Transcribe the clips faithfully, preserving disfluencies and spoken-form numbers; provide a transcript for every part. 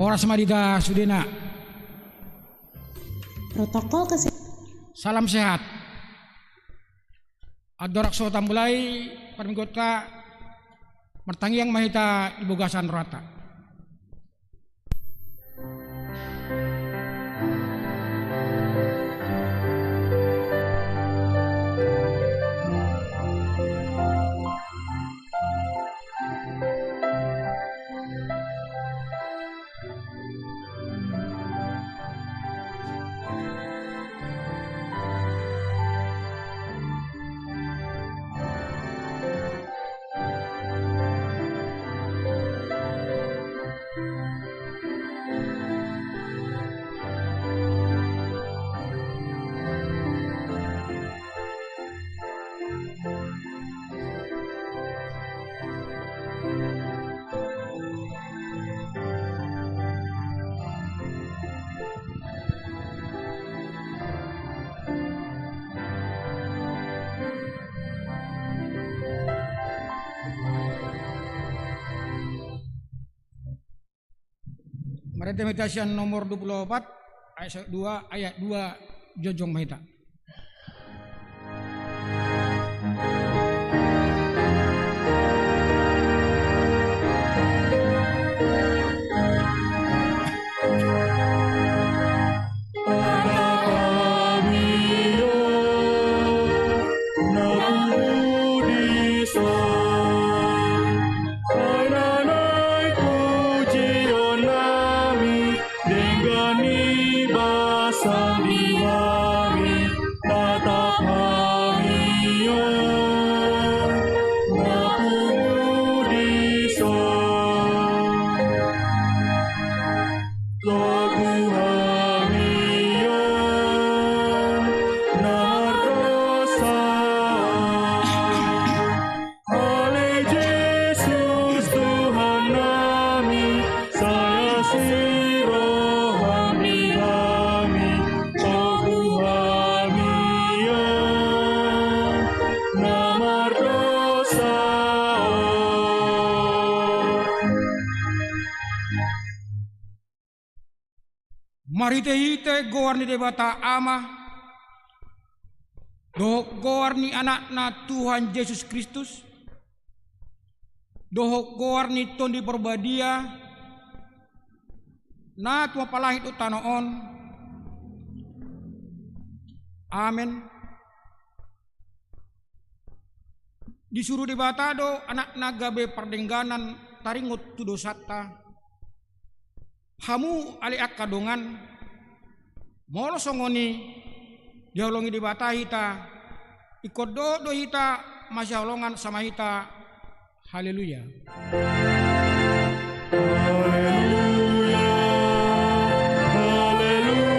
Horas ma di hita sudena. Protokol kesehatan. Salam sehat. Andorang so tamulai parmingguonta, martangiang ma hita di bagasan rohanta. Marende ma hita sian nomor dua puluh opat, ayat dua, ayat dua, jongjong ma hita. Denggan ni basa di hami, tatap hami on na pungu dison. Togu hami on na mardosa. Ale Jesus Tuhan nami, sai asi roham di hami, togu hami on na mardosa on. Marhitehite goar ni Debata Ama, dohot goar ni Anakna Tuhan Jesus Kristus, dohot goar ni Tondi Parbadia, na tumpalahit do tano on. Amen. Disuru Debata do Anakna gabe pardengganan taringot tu dosanta. Hamu ale angka dongan, molo songon i dihaholongi Debata hita, ingkon dohot do hita masihaholongan sama hita. Haleluya. Haleluya, haleluya,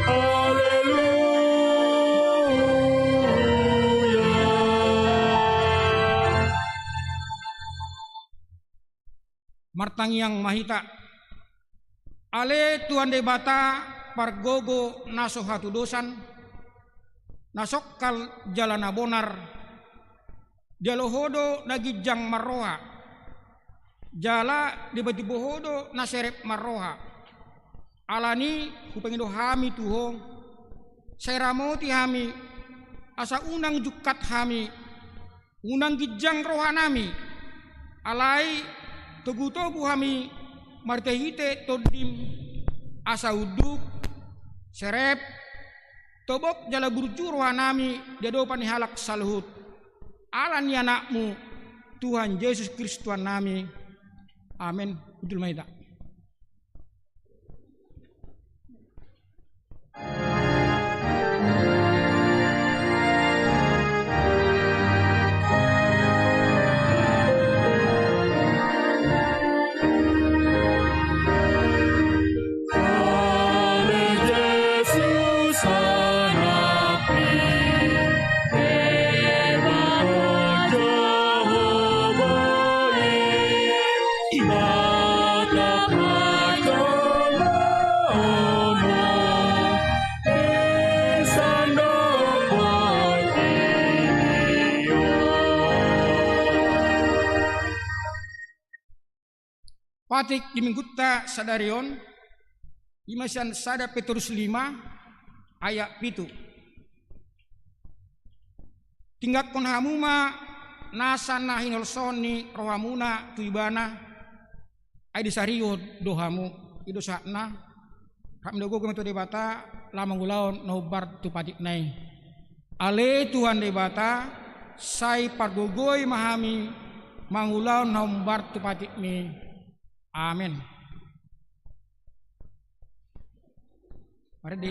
haleluya. Martangiang ma hita. Ale Tuhan Debata, pargogo na so hatudosan, na songkal jala na bonar, dialo Ho do na ginjang marroha, jala dipatimbo Ho do na serep marroha. Alani i hupangido hami tu Ho, sai ramoti hami, asa unang jungkat hami, unang ginjang rohanami, alai togutogu hami marhitehite Tondim, asa unduk, serep, tobok jala burju rohanami di adopan ni halak saluhut. Ala ni Anakmu, Tuhan Jesus Kristus Tuhannami. Amen. Hundul ma hita. Patik di minggunta sadari on, i ma sian sada Petrus lima ayat pitu. Tinggalhon hamu ma nasa na hinolsohon ni rohamuna tu Ibana, ai disarihon do hamu. I do sahatna. Rap ni na gogo ma tu Debata laho mangulahon na hombar tu patikna i. Ale Tuhan Debata, sai pargogoi ma hami mangulahon na hombar tu patikmi. Amen. Mari di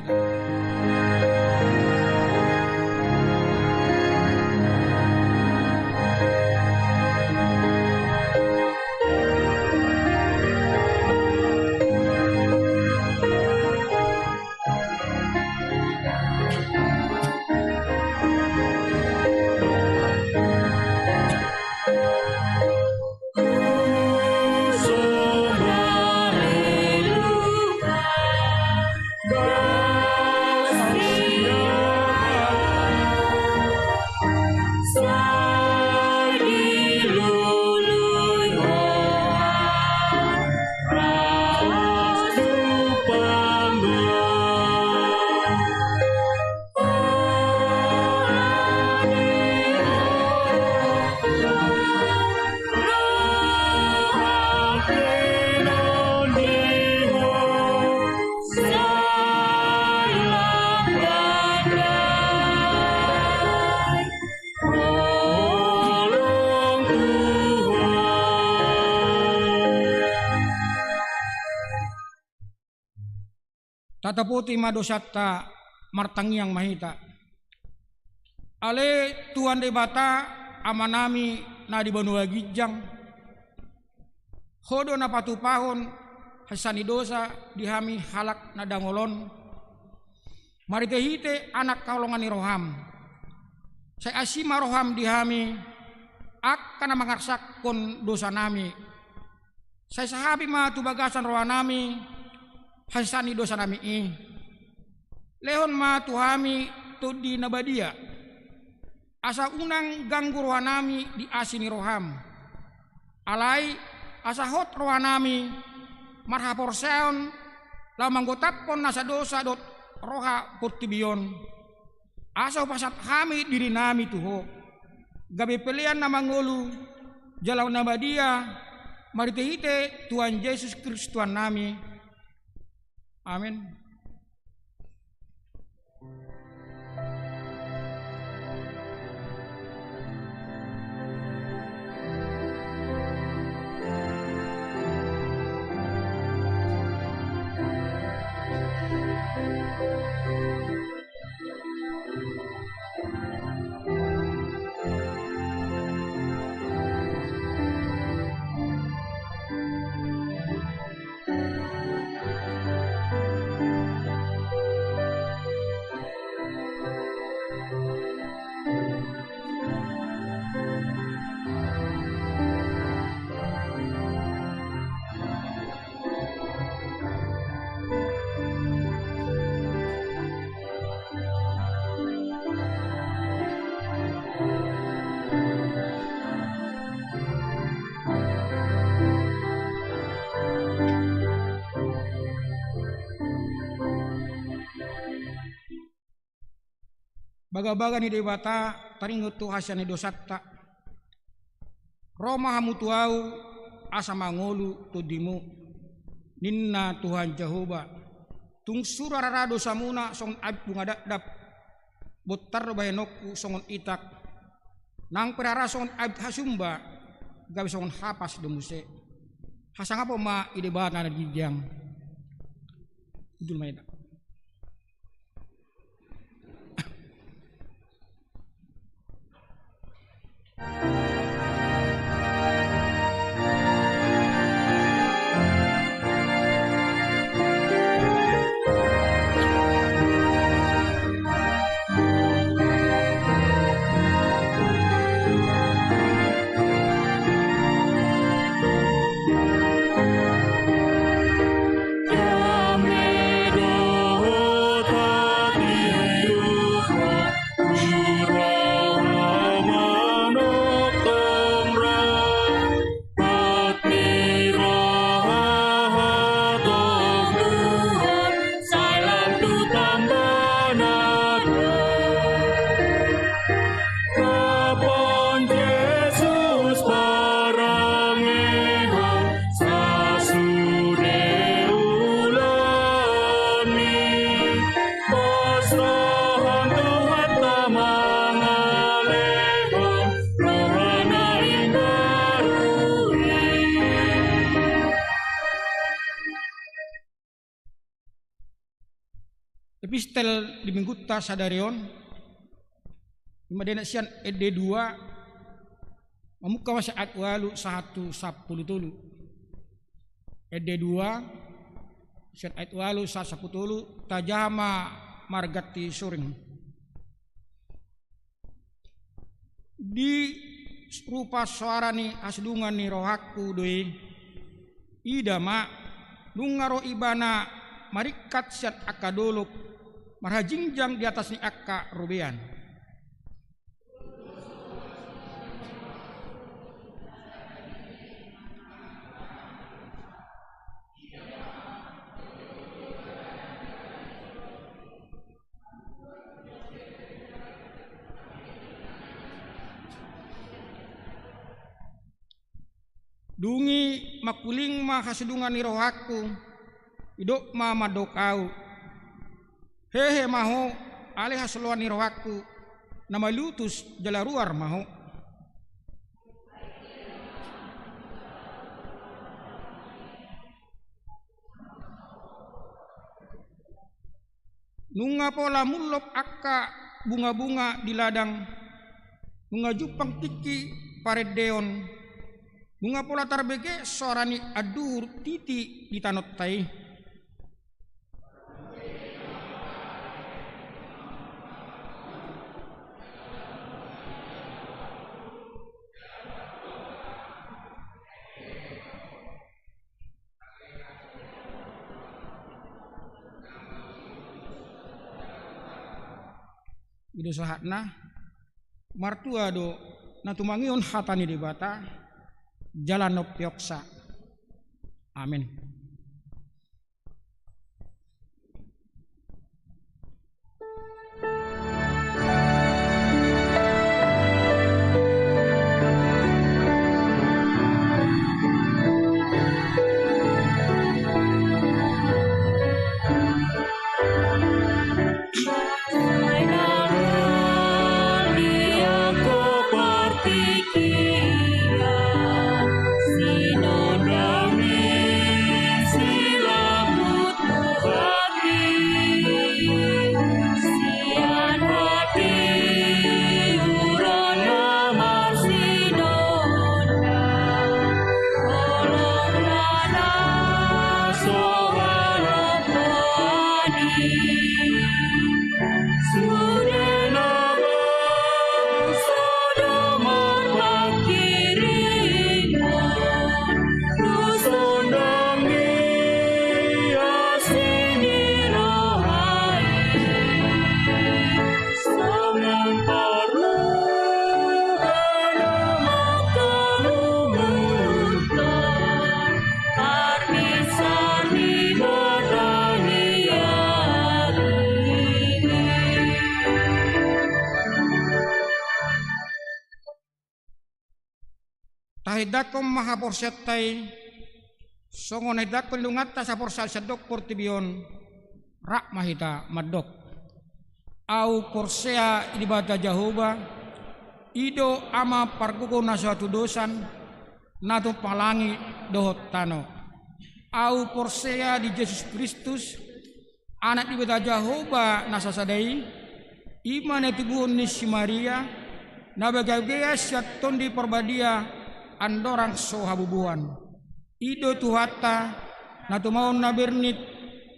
Tatopoti ma dosanta, martangiang ma hita. Ale Tuhan Debata, Amanami na di banua ginjang, Ho do na patupahon hasesaan ni dosa di hami halak na dangol on, marhitehite anak haholongan ni roham. Sai asi ma roham di hami, angka na mangarsakkon dosanami. Sai sahapi ma tu bagasan rohanami hasesaan ni dosanami i. Lehon ma tu hami Tondi na badia, asa unang ganggu rohanami di asi ni roham. Alai asa hot rohanami marhaporseaon laho manggotaphon nasa dosa dohot roha portibi on. Asa hupasahat hami dirinami tu Ho, gabe pelean na mangolu jala na badia, marhitehite Tuhan Jesus Kristus Tuhannami. Amen. Bagabaga ni Debata taringot tu hasesaan ni dosanta. Ro ma hamu tu Ahu asa mangolu tondimu, ninna Tuhan Jahowa. Tung sura rara dosamuna songon aek bunga dakdak, bontar do bahenonku songon itak, nang pe rara songon aek hasumba, gabe songon hapas do muse. Hasangapon ma di Debata na ginjang. Judul ma i da. Epistel di minggunta sadari on, ima dena sian Ende dua, mamungka ma sian ayat ualu sahat tu sampulu tolu. Ende dua, sian ayat ualu sahat sampulu tolu, tajaha ma marganti suring. Di rupa soara ni hasidungan ni rohangku do i, ida ma, nunga ro ibana maringkat sian angka dolok, marhajingjang di atas ni angka robean. Dung i mangkuling ma hasidungan ni rohangku, didok ma mandok ahu: Hehe ma ho, ale hasoloan ni rohangku, na maliutus jala ruar ma ho. Nunga pola mullop angka bungabunga di ladang, nunga jumpang tingki parendeon, nunga pola tarbege soara ni anduhur titi di tanonta i. I do sahatna. Martua do na tumangihon hata ni Debata, jala na umpeopsa. Amen. Tahindanghon ma haporseaonta i, songon na hindanghon ni donganta saporseaon sian dok portibi on. Rap ma hita mandok. Ahu porsea di Debata Jahowa, i do Ama pargogo na so hatudosan, na tumpak langit dohot tano. Ahu porsea di Jesus Kristus, Anak ni Debata Jahowa na sasada i, i ma na itubuhon ni si Maria, na bagea-bagea sian Tondi Parbadia, andorang so habubuhan. I do Tuhanta, na tumangihon na bernit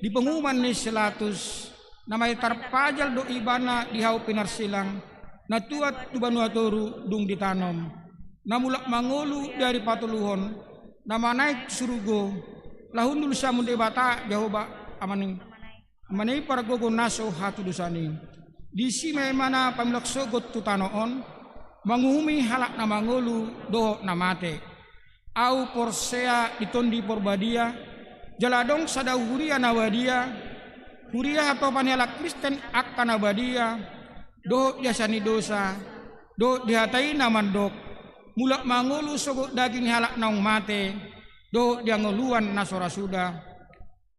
di panguhuman ni si Latus, na mate tarpajal do ibana di hau pinarsilang, na tuat tu banua toru dung ditanom, na mulak mangolu di ari patoluhon, na manaek tu surgo, laho hundul siamun Debata Jahowa Ama ni, Ama ni pargogo na so hatudosan i. Disi ma ibana pamulak sogot tu tano on, manguhumi halak na mangolu dohot na mate. Ahu porsea di Tondi Parbadia, jala adong sada huria na badia, huria hatopan ni halak Kristen angka na badia, dohot di hasesaan ni dosa, dohot di hata i na mandok, mulak mangolu sogot daging ni halak naung mate, dohot di hangoluan na so ra suda.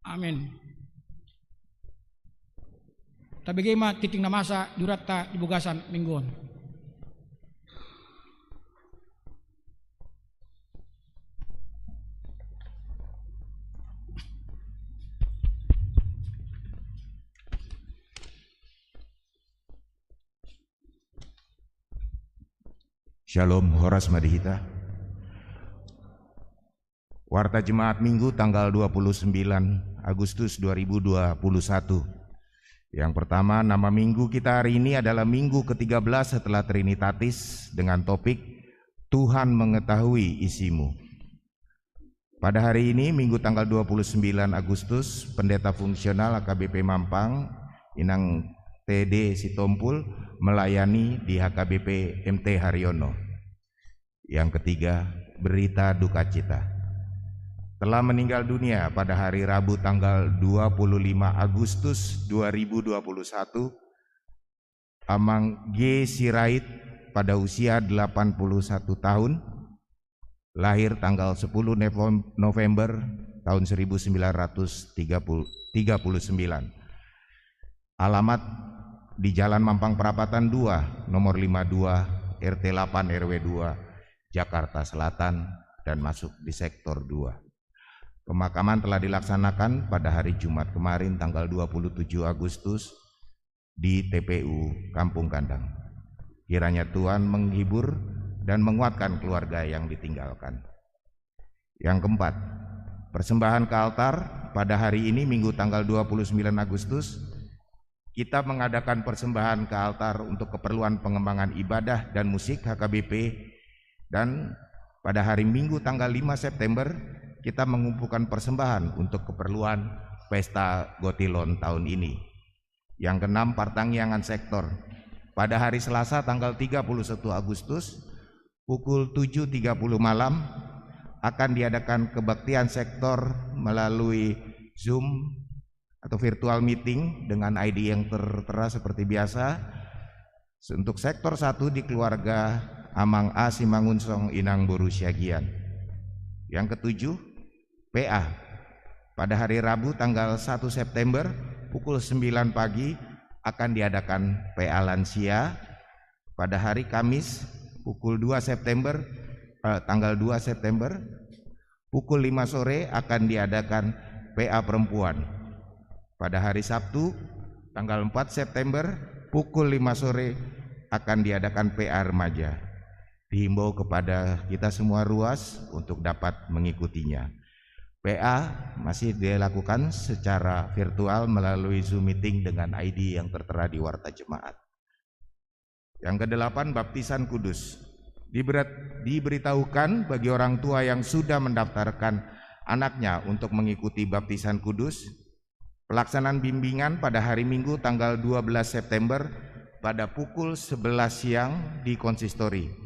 Amen. Tabege ma tingting na masa di hurianta di bagasan minggu on. Shalom, horas ma di hita. Warta Jemaat Minggu tanggal dua puluh sembilan Agustus dua ribu dua puluh satu. Yang pertama, nama minggu kita hari ini adalah minggu ketiga belas setelah Trinitatis dengan topik Tuhan Mengetahui Isimu. Pada hari ini, Minggu tanggal dua puluh sembilan Agustus, Pendeta Fungsional H K B P Mampang, Inang T D Sitompul, melayani di H K B P M T Haryono. Yang ketiga, berita duka cita. Telah meninggal dunia pada hari Rabu tanggal dua puluh lima Agustus dua ribu dua puluh satu, Amang G Sirait pada usia delapan puluh satu tahun, lahir tanggal sepuluh Nevom-, November tahun seribu sembilan ratus tiga puluh, tiga puluh sembilan. Alamat di Jalan Mampang Perapatan dua, nomor lima dua, R T delapan, R W dua, Jakarta Selatan, dan masuk di Sektor dua. Pemakaman telah dilaksanakan pada hari Jumat kemarin, tanggal dua puluh tujuh Agustus, di T P U Kampung Gandang. Kiranya Tuhan menghibur dan menguatkan keluarga yang ditinggalkan. Yang keempat, persembahan ke altar. Pada hari ini, Minggu tanggal dua puluh sembilan Agustus, kita mengadakan persembahan ke altar untuk keperluan pengembangan ibadah dan musik H K B P. Dan pada hari Minggu tanggal lima September, kita mengumpulkan persembahan untuk keperluan Pesta Gotilon tahun ini. Yang keenam, partangiangan sektor. Pada hari Selasa tanggal tiga puluh satu Agustus, pukul tujuh tiga puluh malam, akan diadakan kebaktian sektor melalui Zoom atau virtual meeting dengan I D yang tertera seperti biasa. Untuk sektor satu di keluarga Amang A Simangunsong, Inang Boru Siagian. Yang ketujuh, P A. Pada hari Rabu tanggal satu September pukul sembilan pagi akan diadakan P A lansia. Pada hari Kamis pukul dua September, eh, tanggal dua September pukul lima sore akan diadakan P A perempuan. Pada hari Sabtu tanggal empat September pukul lima sore akan diadakan P A remaja. Dihimbau kepada kita semua ruas untuk dapat mengikutinya. P A masih dilakukan secara virtual melalui Zoom meeting dengan I D yang tertera di warta jemaat. Yang kedelapan, baptisan kudus. Diberat-, diberitahukan bagi orang tua yang sudah mendaftarkan anaknya untuk mengikuti baptisan kudus, pelaksanaan bimbingan pada hari Minggu tanggal dua belas September pada pukul sebelas siang di konsistori.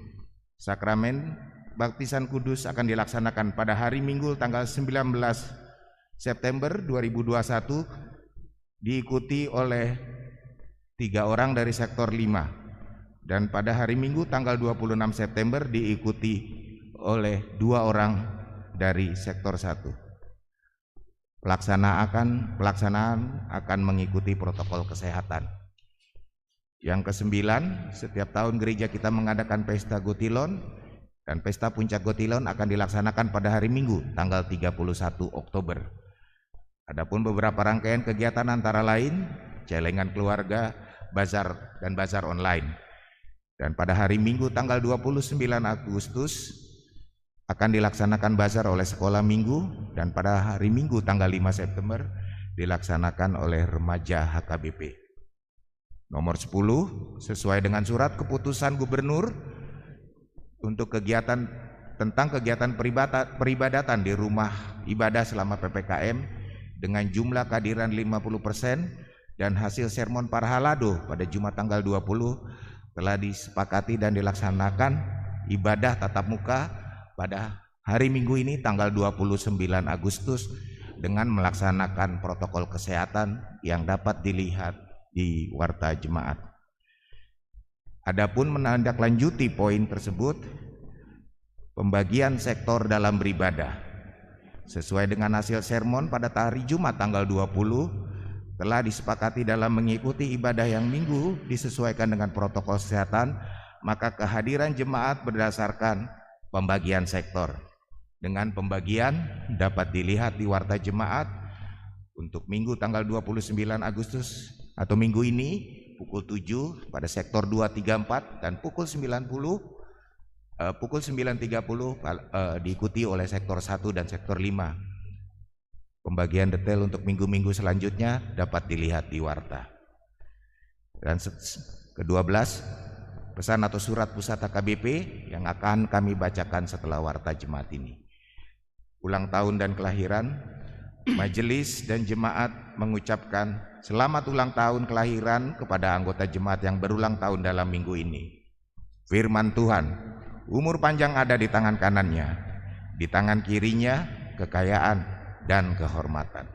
Sakramen baptisan kudus akan dilaksanakan pada hari Minggu tanggal sembilan belas September dua ribu dua puluh satu, diikuti oleh tiga orang dari sektor lima. Dan pada hari Minggu tanggal dua puluh enam September diikuti oleh dua orang dari sektor satu. Pelaksanaan, pelaksanaan akan mengikuti protokol kesehatan. Yang kesembilan, setiap tahun gereja kita mengadakan pesta Gotilon, dan pesta puncak Gotilon akan dilaksanakan pada hari Minggu, tanggal tiga puluh satu Oktober. Adapun beberapa rangkaian kegiatan antara lain, celengan keluarga, bazar, dan bazar online. Dan pada hari Minggu tanggal dua puluh sembilan Agustus akan dilaksanakan bazar oleh Sekolah Minggu, dan pada hari Minggu tanggal lima September dilaksanakan oleh remaja H K B P. Nomor sepuluh, sesuai dengan surat keputusan gubernur untuk kegiatan, tentang kegiatan peribata-, peribadatan di rumah ibadah selama P P K M dengan jumlah kehadiran lima puluh persen dan hasil sermon parhalado pada Jumat tanggal dua puluh telah disepakati dan dilaksanakan ibadah tatap muka pada hari Minggu ini, tanggal dua puluh sembilan Agustus, dengan melaksanakan protokol kesehatan yang dapat dilihat di warta jemaat. Adapun menindaklanjuti poin tersebut, pembagian sektor dalam beribadah. Sesuai dengan hasil sermon pada hari Jumat tanggal dua puluh, telah disepakati dalam mengikuti ibadah yang Minggu disesuaikan dengan protokol kesehatan, maka kehadiran jemaat berdasarkan pembagian sektor. Dengan pembagian dapat dilihat di warta jemaat untuk Minggu tanggal dua puluh sembilan Agustus atau minggu ini pukul tujuh pada sektor dua, tiga, empat, dan pukul sembilan puluh Eh, pukul sembilan tiga puluh, pal- eh, diikuti oleh sektor satu dan sektor lima. Pembagian detail untuk minggu-minggu selanjutnya dapat dilihat di warta. Dan se- kedua belas, pesan atau surat pusat H K B P yang akan kami bacakan setelah warta jemaat ini. Ulang tahun dan kelahiran, majelis dan jemaat mengucapkan selamat ulang tahun kelahiran kepada anggota jemaat yang berulang tahun dalam minggu ini. Firman Tuhan, umur panjang ada di tangan kanannya, di tangan kirinya kekayaan dan kehormatan.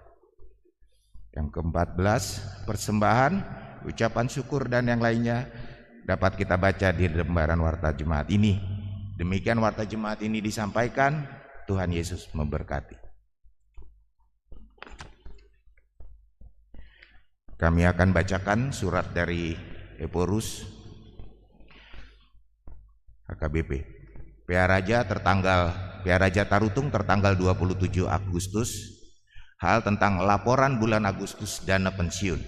Yang keempat belas, persembahan, ucapan syukur dan yang lainnya dapat kita baca di lembaran warta jemaat ini. Demikian warta jemaat ini disampaikan, Tuhan Yesus memberkati. Kami akan bacakan surat dari Ephorus H K B P. P A Raja tertanggal, P A Raja Tarutung tertanggal dua puluh tujuh Agustus, hal tentang laporan bulan Agustus dana pensiun.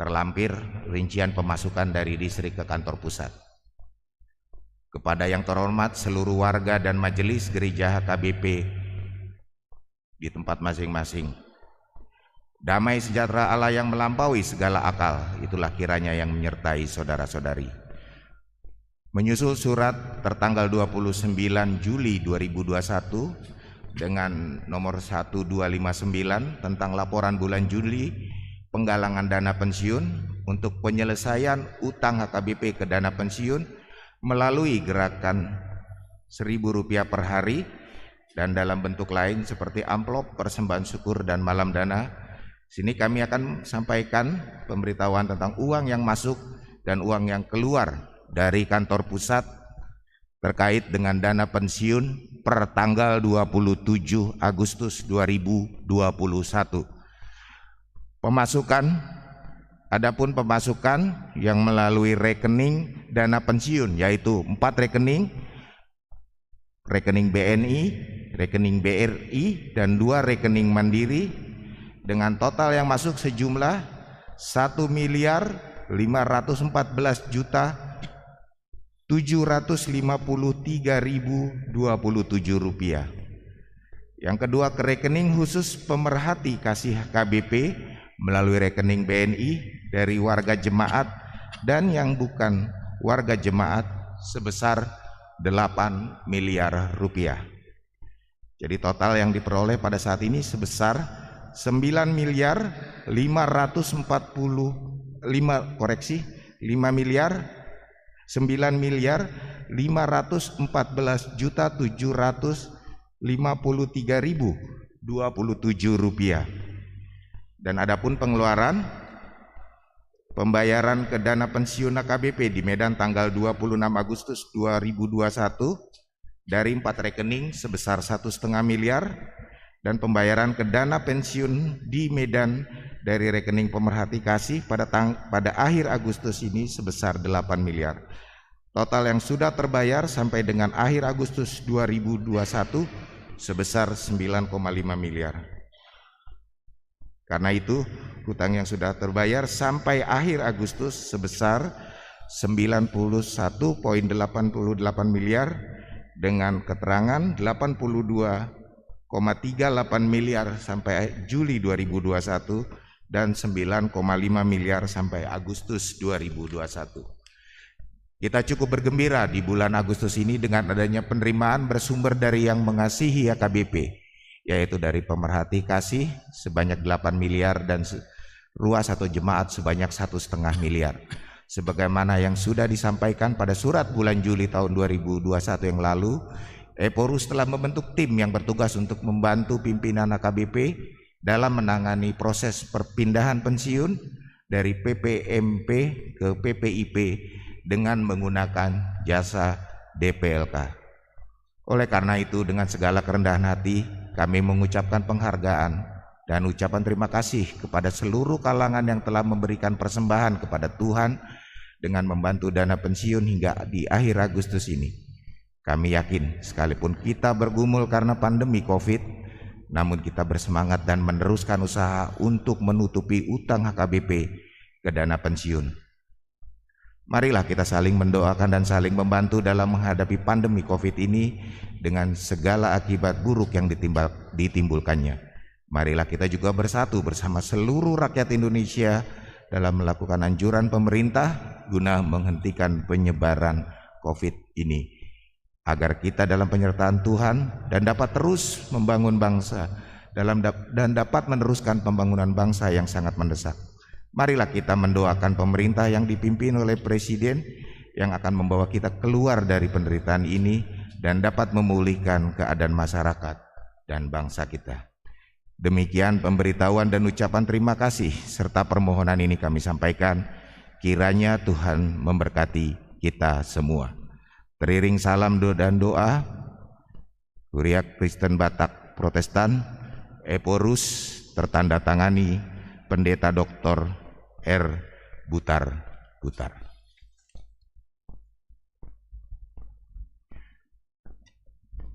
Terlampir rincian pemasukan dari distrik ke kantor pusat. Kepada yang terhormat seluruh warga dan majelis gereja H K B P di tempat masing-masing. Damai sejahtera Allah yang melampaui segala akal, itulah kiranya yang menyertai saudara-saudari. Menyusul surat tertanggal dua puluh sembilan Juli dua ribu dua puluh satu dengan nomor satu dua lima sembilan tentang laporan bulan Juli penggalangan dana pensiun untuk penyelesaian utang H K B P ke dana pensiun melalui gerakan seribu rupiah per hari dan dalam bentuk lain seperti amplop, persembahan syukur, dan malam dana. Sini kami akan sampaikan pemberitahuan tentang uang yang masuk dan uang yang keluar dari kantor pusat terkait dengan dana pensiun per tanggal dua puluh tujuh Agustus dua ribu dua puluh satu. Pemasukan, adapun pemasukan yang melalui rekening dana pensiun, yaitu empat rekening, rekening B N I, rekening B R I, dan dua rekening Mandiri, dengan total yang masuk sejumlah satu miliar lima ratus empat belas juta tujuh ratus lima puluh tiga ribu dua puluh tujuh rupiah. Yang kedua, ke rekening khusus pemerhati kasih H K B P melalui rekening B N I dari warga jemaat dan yang bukan warga jemaat sebesar delapan miliar rupiah. Jadi, total yang diperoleh pada saat ini sebesar sembilan miliar lima ratus empat puluh lima, koreksi, lima miliar, sembilan miliar lima ratus empat belas juta tujuh ratus lima puluh tiga ribu dua puluh tujuh rupiah. Dan adapun pengeluaran, pembayaran ke dana pensiun H K B P di Medan tanggal dua puluh enam Agustus dua ribu dua puluh satu dari empat rekening sebesar satu setengah miliar, dan pembayaran ke dana pensiun di Medan dari rekening pemerhati kasih pada tang-, pada akhir Agustus ini sebesar delapan miliar. Total yang sudah terbayar sampai dengan akhir Agustus dua ribu dua puluh satu sebesar sembilan koma lima miliar. Karena itu, hutang yang sudah terbayar sampai akhir Agustus sebesar sembilan puluh satu koma delapan puluh delapan miliar, dengan keterangan delapan puluh dua koma tiga delapan miliar sampai Juli dua ribu dua puluh satu dan sembilan koma lima miliar sampai Agustus dua ribu dua puluh satu. Kita cukup bergembira di bulan Agustus ini dengan adanya penerimaan bersumber dari Yang Mengasihi H K B P, yaitu dari pemerhati kasih sebanyak delapan miliar dan se-, ruas atau jemaat sebanyak satu setengah miliar. Sebagaimana yang sudah disampaikan pada surat bulan Juli tahun dua ribu dua puluh satu yang lalu, Ephorus telah membentuk tim yang bertugas untuk membantu pimpinan H K B P dalam menangani proses perpindahan pensiun dari P P M P ke P P I P dengan menggunakan jasa D P L K. Oleh karena itu, dengan segala kerendahan hati, kami mengucapkan penghargaan dan ucapan terima kasih kepada seluruh kalangan yang telah memberikan persembahan kepada Tuhan dengan membantu dana pensiun hingga di akhir Agustus ini. Kami yakin, sekalipun kita bergumul karena pandemi covid, namun kita bersemangat dan meneruskan usaha untuk menutupi utang H K B P ke dana pensiun. Marilah kita saling mendoakan dan saling membantu dalam menghadapi pandemi covid ini dengan segala akibat buruk yang ditimbal-, ditimbulkannya. Marilah kita juga bersatu bersama seluruh rakyat Indonesia dalam melakukan anjuran pemerintah guna menghentikan penyebaran covid ini, agar kita dalam penyertaan Tuhan dan dapat terus membangun bangsa dalam dap-, dan dapat meneruskan pembangunan bangsa yang sangat mendesak. Marilah kita mendoakan pemerintah yang dipimpin oleh Presiden yang akan membawa kita keluar dari penderitaan ini dan dapat memulihkan keadaan masyarakat dan bangsa kita. Demikian pemberitahuan dan ucapan terima kasih serta permohonan ini kami sampaikan. Kiranya Tuhan memberkati kita semua. Teriring salam do-, dan doa, Kuria Kristen Batak Protestan, Ephorus, tertandatangani Pendeta Doktor R Butar Butar.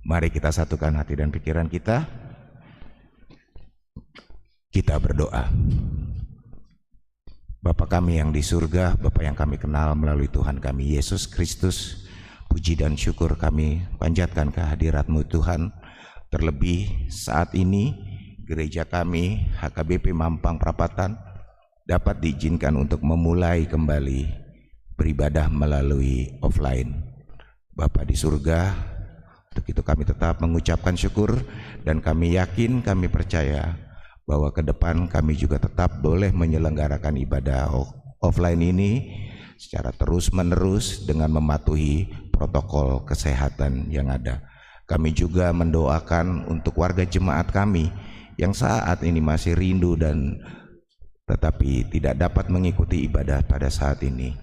Mari kita satukan hati dan pikiran kita. Kita berdoa. Bapa kami yang di surga, Bapa yang kami kenal melalui Tuhan kami Yesus Kristus, puji dan syukur kami panjatkan ke hadirat-Mu, Tuhan. Terlebih saat ini, gereja kami, H K B P Mampang Prapatan, dapat diizinkan untuk memulai kembali beribadah melalui offline. Bapa di surga, untuk itu kami tetap mengucapkan syukur dan kami yakin, kami percaya bahwa ke depan kami juga tetap boleh menyelenggarakan ibadah o-, offline ini secara terus-menerus dengan mematuhi protokol kesehatan yang ada. Kami juga mendoakan untuk warga jemaat kami yang saat ini masih rindu dan tetapi tidak dapat mengikuti ibadah pada saat ini.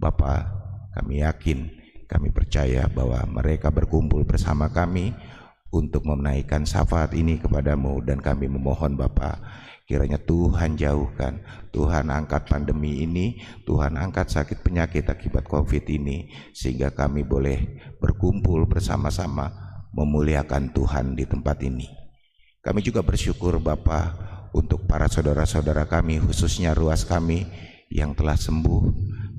Bapa, kami yakin, kami percaya bahwa mereka berkumpul bersama kami untuk menaikkan syafaat ini kepada-Mu, dan kami memohon, Bapa, kiranya Tuhan jauhkan, Tuhan angkat pandemi ini, Tuhan angkat sakit penyakit akibat covid ini, sehingga kami boleh berkumpul bersama-sama memuliakan Tuhan di tempat ini. Kami juga bersyukur, Bapa, untuk para saudara-saudara kami, khususnya ruas kami yang telah sembuh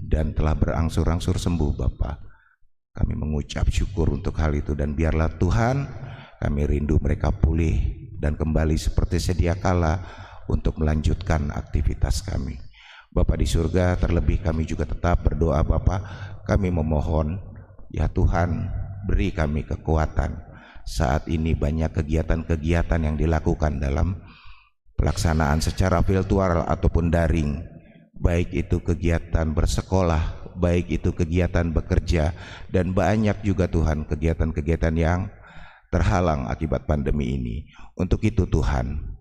dan telah berangsur-angsur sembuh, Bapa. Kami mengucap syukur untuk hal itu, dan biarlah Tuhan, kami rindu mereka pulih dan kembali seperti sedia kala untuk melanjutkan aktivitas kami. Bapa di surga, terlebih kami juga tetap berdoa, Bapa. Kami memohon, ya Tuhan, beri kami kekuatan. Saat ini banyak kegiatan-kegiatan yang dilakukan dalam pelaksanaan secara virtual ataupun daring, baik itu kegiatan bersekolah, baik itu kegiatan bekerja, dan banyak juga, Tuhan, kegiatan-kegiatan yang terhalang akibat pandemi ini. Untuk itu, Tuhan,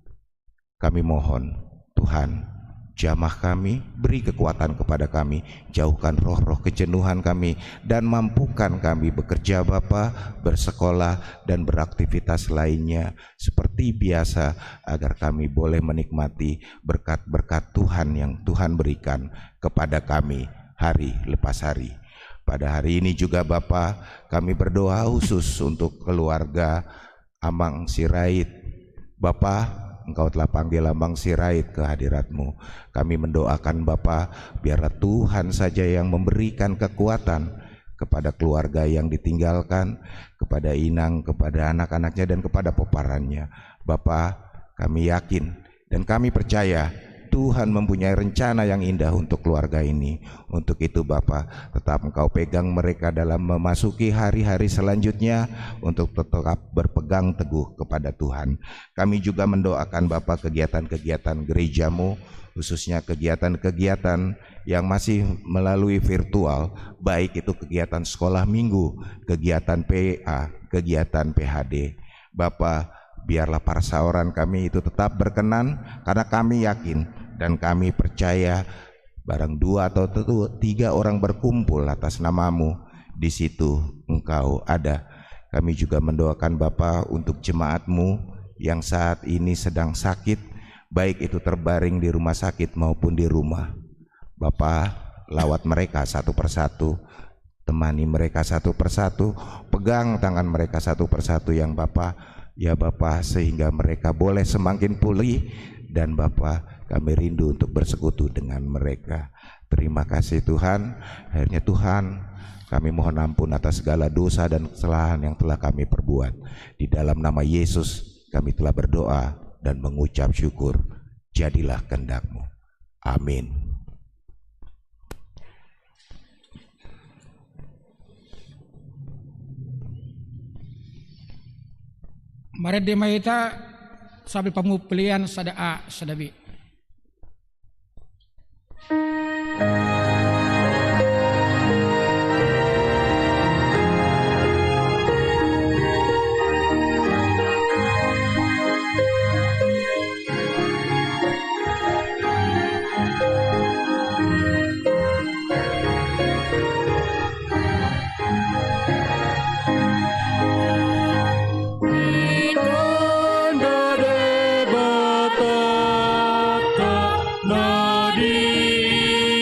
kami mohon, Tuhan, jamah kami, beri kekuatan kepada kami, jauhkan roh-roh kejenuhan kami, dan mampukan kami bekerja, Bapa, bersekolah, dan beraktivitas lainnya seperti biasa, agar kami boleh menikmati berkat-berkat Tuhan yang Tuhan berikan kepada kami hari lepas hari. Pada hari ini juga, Bapa, kami berdoa khusus untuk keluarga Amang Sirait. Bapa, Engkau telah panggil Amang Sirait ke hadirat-Mu. Kami mendoakan, Bapa, biarlah Tuhan saja yang memberikan kekuatan kepada keluarga yang ditinggalkan, kepada inang, kepada anak-anaknya, dan kepada pomparannya. Bapa, kami yakin dan kami percaya Tuhan mempunyai rencana yang indah untuk keluarga ini. Untuk itu, Bapa, tetap Engkau pegang mereka dalam memasuki hari-hari selanjutnya untuk tetap berpegang teguh kepada Tuhan. Kami juga mendoakan, Bapa, kegiatan-kegiatan gereja-Mu, khususnya kegiatan-kegiatan yang masih melalui virtual, baik itu kegiatan sekolah minggu, kegiatan P A, kegiatan P H D. Bapa, biarlah parsaoran kami itu tetap berkenan, karena kami yakin dan kami percaya, barang dua atau tetu-, tiga orang berkumpul atas nama-Mu, di situ Engkau ada. Kami juga mendoakan, Bapa, untuk jemaat-Mu yang saat ini sedang sakit, baik itu terbaring di rumah sakit maupun di rumah. Bapa, lawat mereka satu persatu, temani mereka satu persatu, pegang tangan mereka satu persatu yang Bapa, ya Bapa, sehingga mereka boleh semakin pulih, dan Bapa, kami rindu untuk bersekutu dengan mereka. Terima kasih Tuhan. Akhirnya Tuhan, kami mohon ampun atas segala dosa dan kesalahan yang telah kami perbuat. Di dalam nama Yesus kami telah berdoa dan mengucap syukur. Jadilah kehendak-Mu. Amin. Marende ma hita sambil pamuplian sada A, sada B. Ditanda Debata na di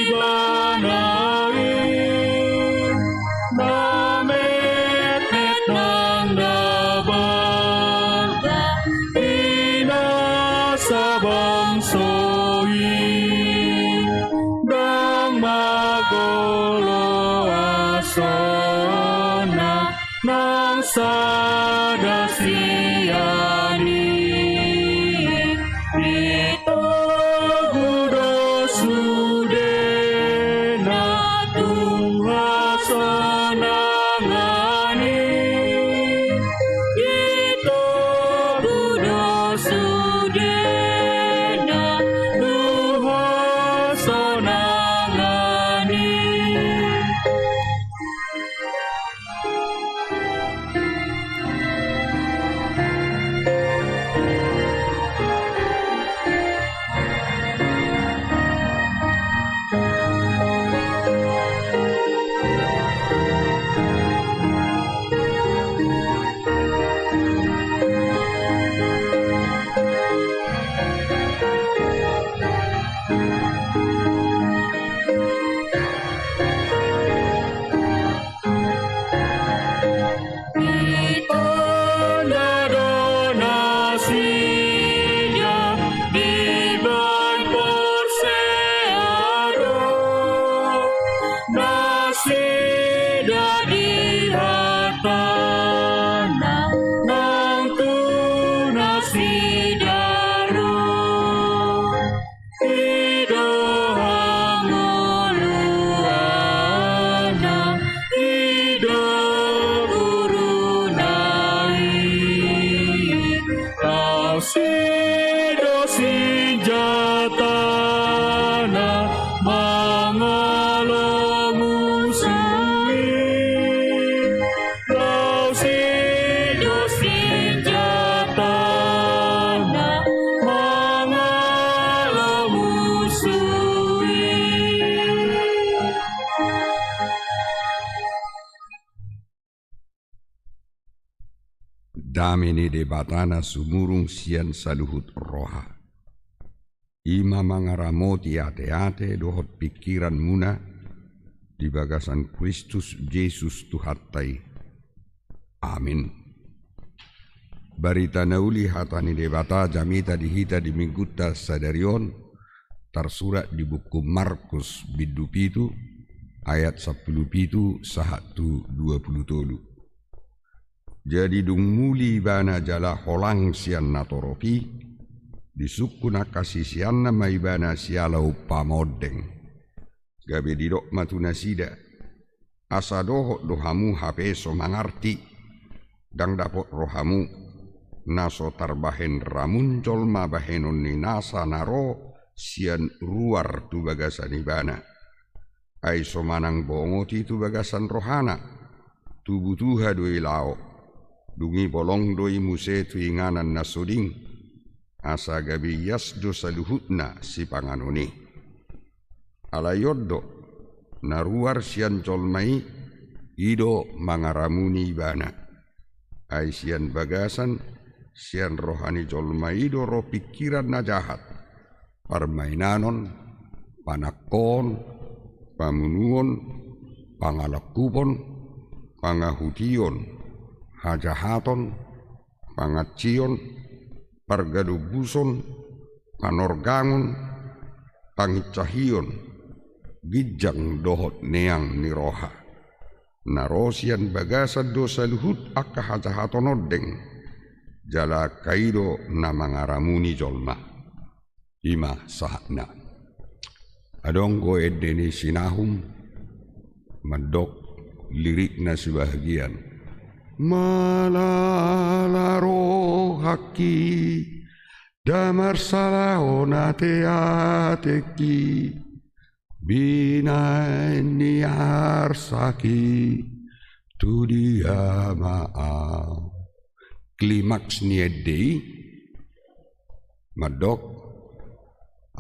Ibana i, na metmet nang na bangga i nasa bangso i, ndang magolo asona nang sada sian i. Ditogu do sudena tu hasonangan i. Ditogu do sudena tu hasonangan i. Ditanda do nasida dibahen porsea, nasida dihatahon nang tu nasida ro. I do hangoluanna, i do guruna i. Laos i do sinjatana mangalo musu i. Laos i do sinjatana mangalo musu i. Dame ni Debata na sumurung sian saluhut roha, i ma mangaramoti ateate dohot pingkiranmuna di bagasan Kristus Jesus Tuhanta i. Amin. Barita na uli hata ni Debata jamita di hita di Minggunta sadari on, tarsurat di buku Markus bindu pitu, ayat sampulu pitu sahat tu dua pulu tolu. Jadi dung muli ibana jala holang sian natorop i, disungkun angka siseanna ma ibana siala umpama ondeng. Gabe didok ma tu nasida: Asa dohot do hamu hape so mangarti? Ndang dapot rohamu, na so tarbahen ramun jolma bahenon ni nasa na ro sian ruar tu bagasan ibana? Ai so manang bongot i tu bagasan rohana, tu butuha do i laho, dung i bolong do i muse tu inganan na soding, asa gabe ias do saluhutna sipanganon i. Alai on do, na ruar sian jolma i, i do mangaramuni ibana. Ai sian bagasan, sian roha ni jolma i do ro pingkiran na jahat, parmainanon, panangkoon, pamunuon, pangalangkupon, pangahution, hajahaton, pangansion, pargadombuson, panorgangon, panginsahion, ginjang dohot neang ni roha. Na ro sian bagasan do saluhut angka hajahaton ondeng, jala angka i do na mangaramuni jolma. I ma sahatna. Adong do ende ni si Nahum mandok lirikna sebahagian. Malala rohangki, ndang marsala on ateatengki, binaen ni arsak i, tu dia ma au. Klimaks ni ende i mandok,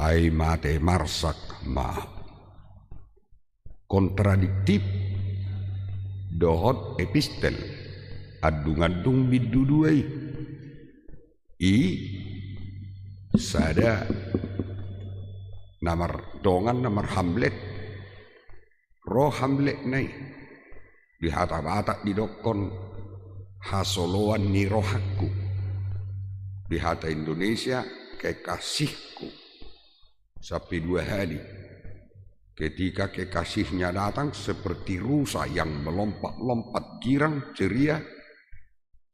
ai mate marsak ma au. Kontradiktif dohot epistel, andung-andung bindu dua i. I sada na mardongan, na marhamlet. Ro hamletna i. Di hata Batak didokkon hasoloan ni rohangku. Di hata Indonesia, kekasihku. Sampai dua hali. Ketika kekasihnya datang seperti rusa yang melompat-lompat girang, ceria,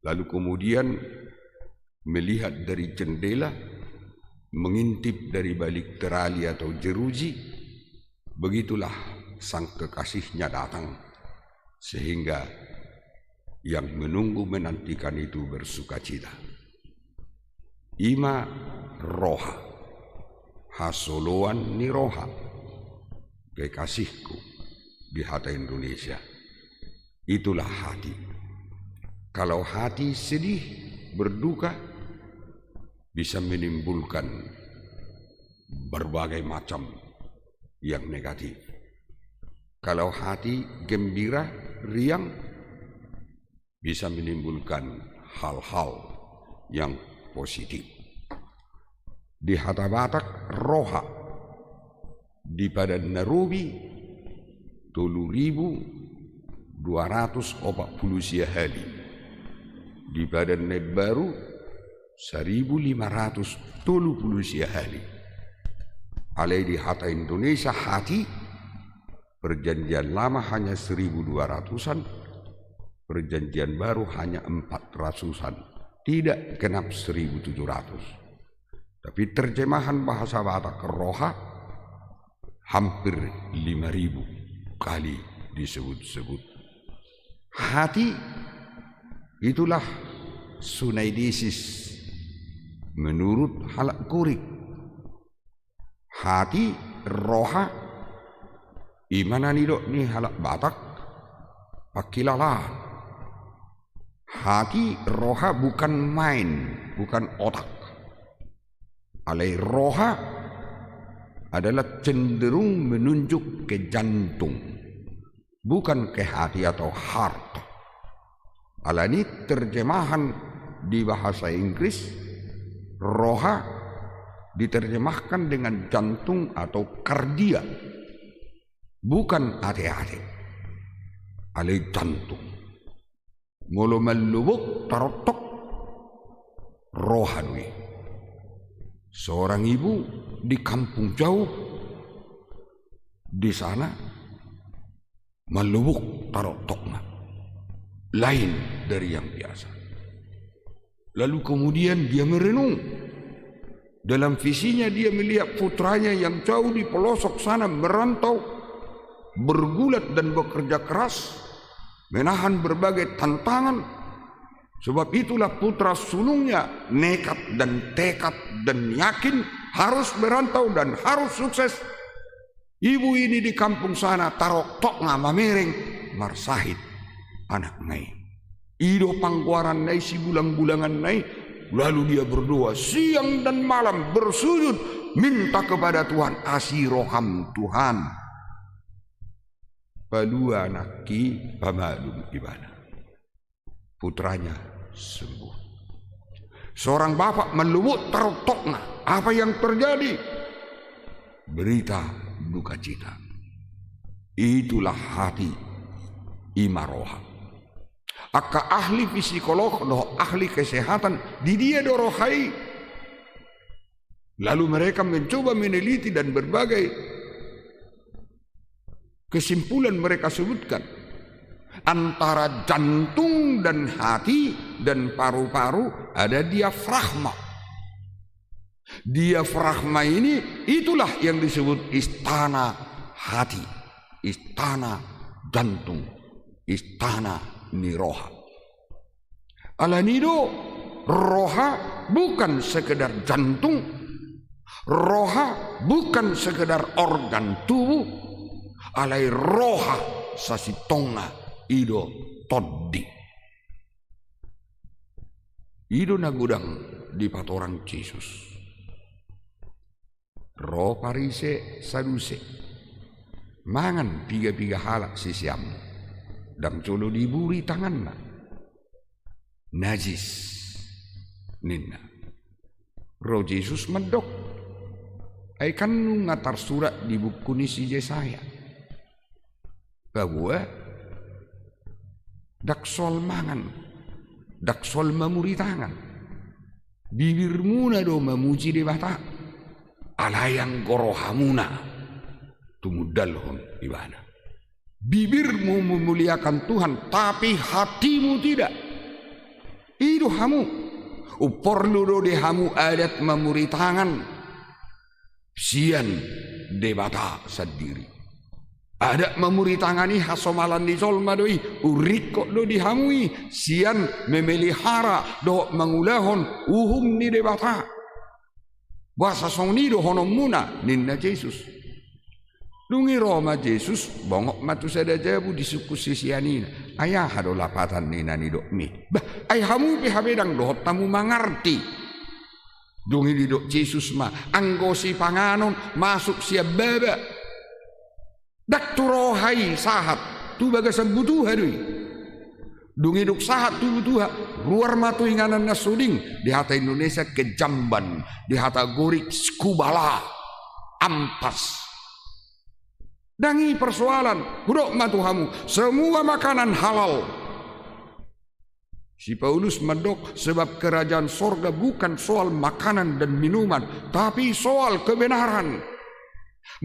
lalu kemudian melihat dari jendela, mengintip dari balik terali atau jeruji, begitulah sang kekasihnya datang, sehingga yang menunggu menantikan itu bersukacita. I ma roha, hasoloan ni roha, kekasihku di hata Indonesia. Itulah hati. Kalau hati sedih, berduka, bisa menimbulkan berbagai macam yang negatif. Kalau hati gembira, riang, bisa menimbulkan hal-hal yang positif. Di hata Batak, roha di Padan na Robi tolu ribu dua ratus opat pulu sia hali. Di Padan na Imbaru saribu lima ratus tolu pulu sia hali. Alai di hata Indonesia, hati, Perjanjian Lama hanya seribu dua ratusan, Perjanjian Baru hanya empat ratusan, tidak genap seribu tujuh ratus. Tapi terjemahan bahasa Batak roha hampir lima ribu kali disebut-sebut. Hati itulah sunai desis menurut halak Gorik. Hati, roha, i ma na nidok ni halak Batak pangkilalaan. Hati, roha bukan main, bukan otak. Alai roha adalah cenderung menunjuk ke jantung, bukan ke hati atau heart. Alani terjemahan di bahasa Inggris, roha diterjemahkan dengan jantung atau kardia, bukan ate-ate, alai jantung. Molo mallobok tarontok, roha do i. Seorang ibu di kampung jauh di sana, mallobok tarontokna, lain dari yang biasa. Lalu kemudian dia merenung. Dalam visinya dia melihat putranya yang jauh di pelosok sana merantau, bergulat dan bekerja keras, menahan berbagai tantangan. Sebab itulah putra sulungnya nekat dan tekad dan yakin harus merantau dan harus sukses. Ibu ini di kampung sana tarontokna mamereng, marsahit anakna i. I do panggoaranna i, sibulang-bulanganna i, lalu dia berdoa siang dan malam, bersujud, minta kepada Tuhan, asi roham Tuhan. Palua anakki, pamalum ibana. Putranya sembuh. Seorang bapak mallobok tarontokna. Apa yang terjadi? Berita duka cita. Itulah hati, i ma roha. Angka ahli psikolog dohot ahli kesehatan, di dia do roha i? Lalu mereka mencoba meneliti dan berbagai Kesimpulan mereka sebutkan, antara jantung dan hati dan paru-paru ada diafragma. Diafragma ini, itulah yang disebut istana hati, istana jantung, istana ni roha. Alani do, roha bukan sekedar jantung, roha bukan sekedar organ tubuh, alai roha sasintongna i do tondi. I do na godang dipatorang Jesus. Ro Parise Saduse. Mangan piga-piga halak siseanmu. Ndang jolo diburi tanganna. Najis, ninna. Ro Jesus mandok. Ai kan nunga tarsurat di buku ni si Jesaya. Paboa, ndang soal mangan, ndang soal mamuri tangan. Bibirmuna do mamuji Debata, alai anggo rohamuna tumundalhon ibana. Bibirmu memuliakan Tuhan, tapi hatimu tidak. I do hamu. Umporlu do di hamu adat mamuri tangan sian Debata sandiri. Adat mamuri tangan i hasomalan ni jolma do i, umringkot do di hamu i sian memelihara dohot mangulahon uhum ni Debata. Boasa songon i dohononmuna, ninna Jesus. Dung i ro ma Jesus, bongot ma tu sada jabu disungkun sisean i. Ai aha do lapatan ni na nidokmi? Bah, ai hamu pe hape ndang dohot hamu mangarti. Dung i didok Jesus ma, anggo sipanganon masuk sian baba, ndang tu roha i sahat, tu bagasan butuha do i. Dung i dung sahat tu butuha, ruar ma tu inganan na suding, di hata Indonesia kejamban, di hata Gorik skubala, ampas. Ndang i persoalan, hudok ma tu hamu, semua makanan halal. Si Paulus mandok, sebab kerajaan sorga bukan soal makanan dan minuman, tapi soal kebenaran.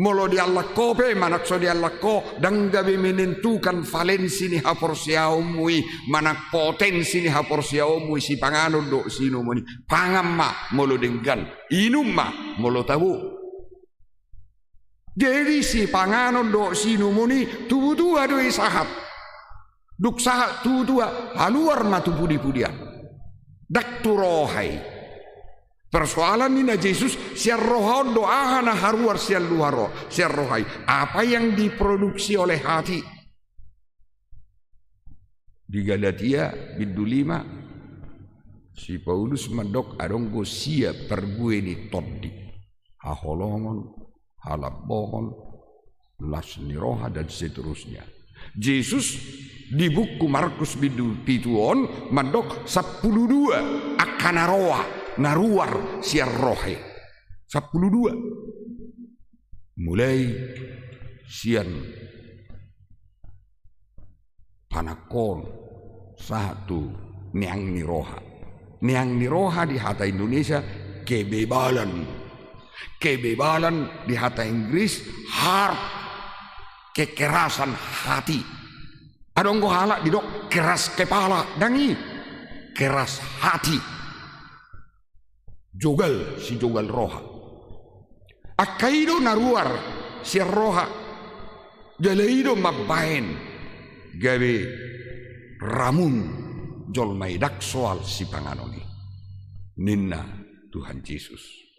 Molo diallang ho pe manang so diallang ho, ndang gabe menentukan valensi ni haporseaonmu i, manang potensi ni haporseaonmu i, sipanganon dohot siinumon i. Pangan ma molo denggan, inum ma molo tabo. Jadi sipanganon dohot siinumon i tu butuha do i sahat. Dung sahat tu butuha, haluar ma tu pudipudian. Ndang tu roha i. Persoalan ninna Jesus, sian roha on do aha na haruar sian luha ro-, sian roha i. Apa yang diproduksi oleh hati. Di Galatia bindu lima, si Paulus mandok adong do sia parbue ni tondi. Haholomon, halambohon, las ni roha, dan seterusnya. Jesus di buku Markus bindu pitu on mandok sampulu dua angka na roa, na ruar sian roha i. Sampulu dua. Mulai sian panangkohon sahat tu neang ni roha. Neang ni roha di hata Indonesia kebebalan. Kebebalan di hata Inggris heart, kekerasan hati. Adong do halak didok keras kepala, ndang i. Keras hati. Jogal, sijogal roha. Angka i do na ruar sian roha. Jala i do mambahen gabe ramun jolma i, ndang soal sipanganon i, ninna Tuhan Jesus.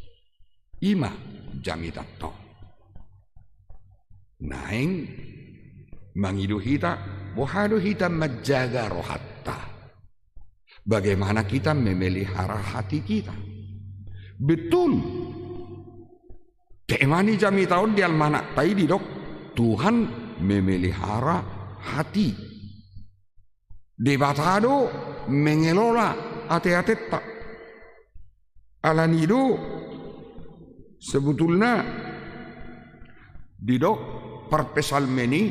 I ma jamitanta on. Naeng mangido hita, boha do hita manjaga rohanta. Bagaimana kita memelihara hati kita? Betul. Tema ni jamita on di almanakta i didok, Tuhan memelihara hati. Debata do mengelola ateatenta. Alani do sebetulna didok parpsalmen i,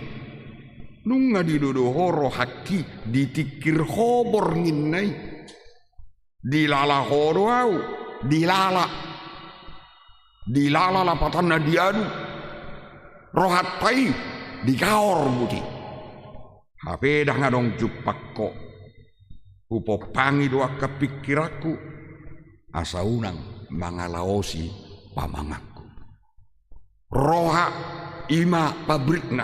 nunga didodo ho rohangki, ditingkir ho borngin i. Dilala ho do ahu, dilala. Dilala lapatanna diadu. Rohanta i digaor buti. Hape ndang adong jumpang ho. Hupompangi do angka pingkiranku, asa unang mangalaosi pamanganku. Roha i ma pabrikna,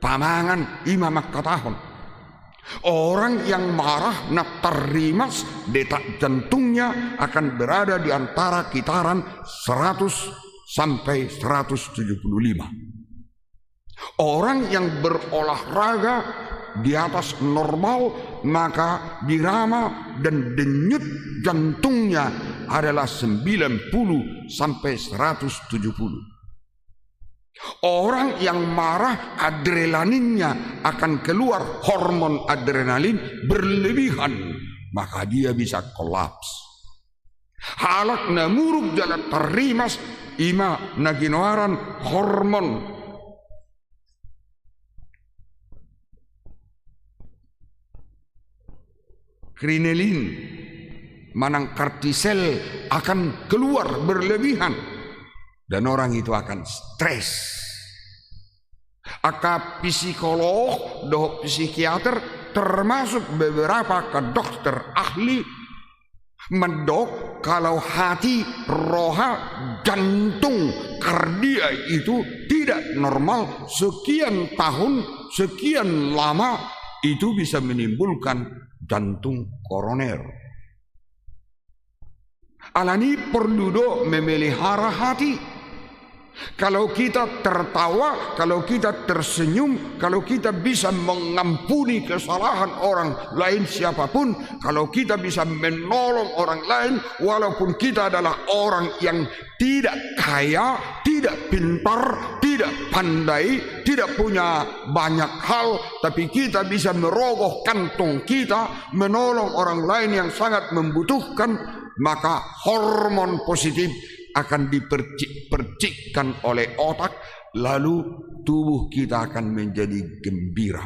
pamangan i ma mangkatahon. Orang yang marah na tarrimas, detak jantungnya akan berada di antara kitaran seratus sampai seratus tujuh puluh lima. Orang yang berolahraga di atas normal, maka irama dan denyut jantungnya adalah sembilan puluh sampai seratus tujuh puluh. Orang yang marah, adrenalinnya akan keluar, hormon adrenalin berlebihan, maka dia bisa kolaps. Halak na muruk jala tarrimas, i ma na ginoaran hormon adrenalin manang kortisol akan keluar berlebihan, dan orang itu akan stres. Angka psikolog dohot psikiater, termasuk beberapa angka dokter ahli, mandok kalau hati, roha, jantung, kardia itu tidak normal sekian tahun, sekian lama, itu bisa menimbulkan jantung koroner. Alani i porlu do memelihara hati. Kalau kita tertawa, kalau kita tersenyum, kalau kita bisa mengampuni kesalahan orang lain siapapun, kalau kita bisa menolong orang lain, walaupun kita adalah orang yang tidak kaya, tidak pintar, tidak pandai, tidak punya banyak hal, tapi kita bisa merogoh kantong kita, menolong orang lain yang sangat membutuhkan, maka hormon positif akan dipercik-percikkan oleh otak, lalu tubuh kita akan menjadi gembira.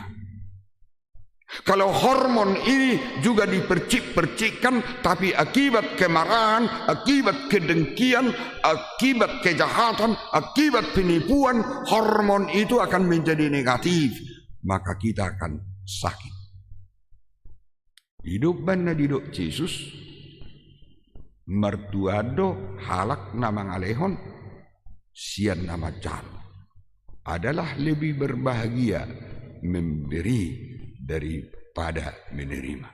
Kalau hormon ini juga dipercik-percikkan, tapi akibat kemarahan, akibat kedengkian, akibat kejahatan, akibat penipuan, hormon itu akan menjadi negatif, maka kita akan sakit. Di domban na didok Jesus, martuaan do halak na mangalehon sian na manjalo. Adalah lebih berbahagia memberi daripada menerima.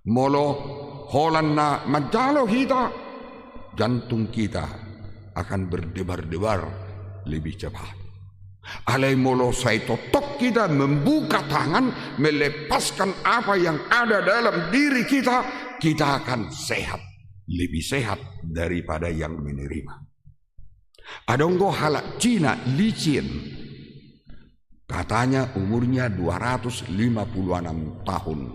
Molo holan na manjalo hita, jantung kita akan berdebar-debar lebih cepat. Alai molo sai tongtong kita membuka tangan, melepaskan apa yang ada dalam diri kita, kita akan sehat, lebih sehat daripada yang menerima. Adong do halak Cina, Li Cien. Katanya umurnya dua ratus lima puluh enam tahun.